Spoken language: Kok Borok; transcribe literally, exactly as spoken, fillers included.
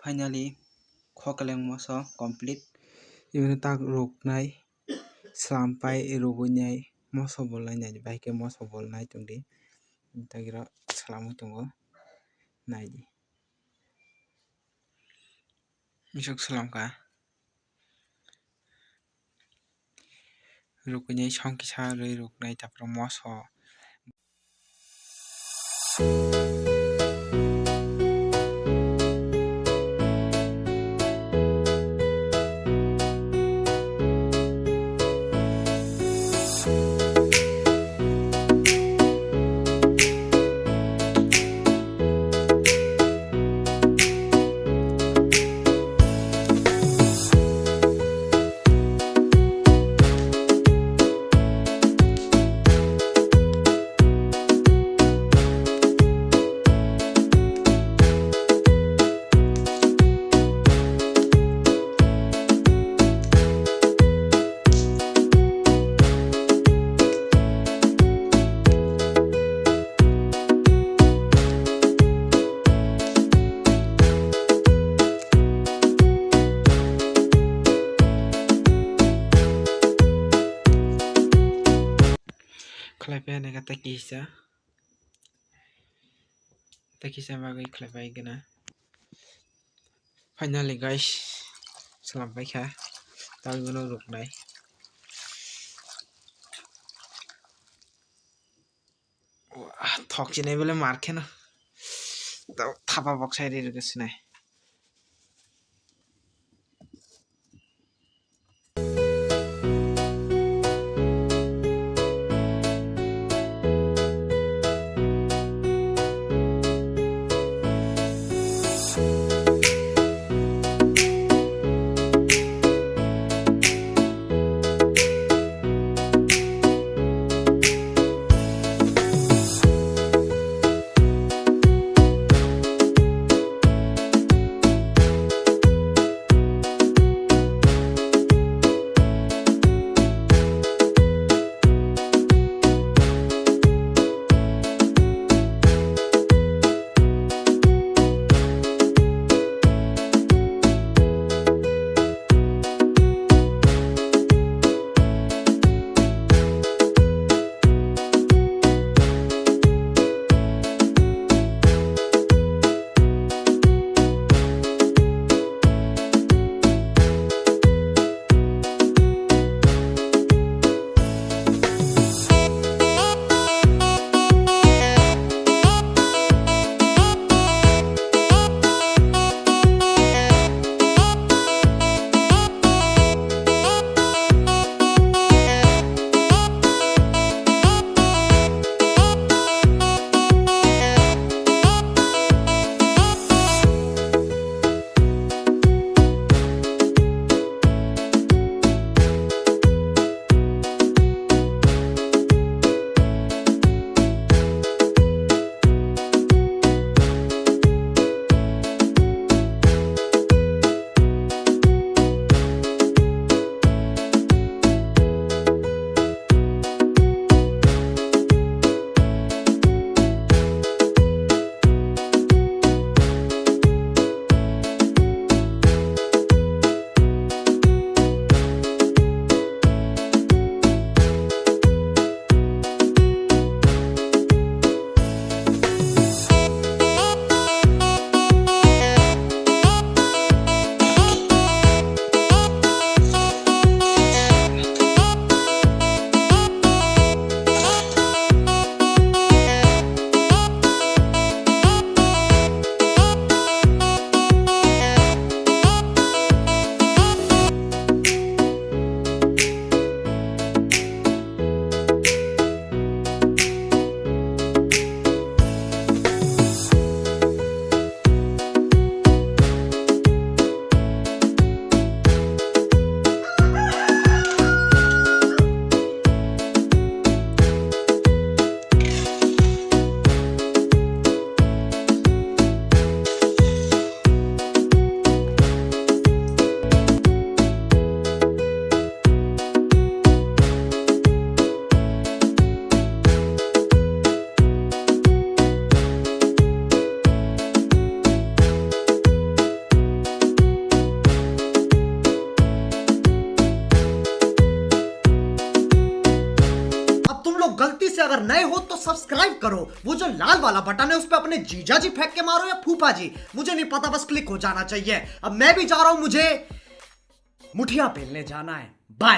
Finally, khokeleng moso complete. Ibini tak ruknai, slam pai rugwi nai, moso bolnai nai, bai khe moso bolnai tongdi. Tagiro slamwi tongo, naidi. Misuk slam kha. Ruknai song kisa rwi ruknai, tapro moso. Khlai pai nai kha tei kisa. Tei kisa bagwi khlai pai gana. Finally guys, slam pai kha. Tei bono ruknai. Wah, thok chinai bele mar kheno. Tei thapa bok sai ri rwgwi sinai. गलती से अगर नए हो तो सब्सक्राइब करो, वो जो लाल वाला बटन है उस पर अपने जीजा जी फेंक के मारो या फूफा जी, मुझे नहीं पता, बस क्लिक हो जाना चाहिए। अब मैं भी जा रहा हूँ, मुझे मुठिया पेलने जाना है। बाय।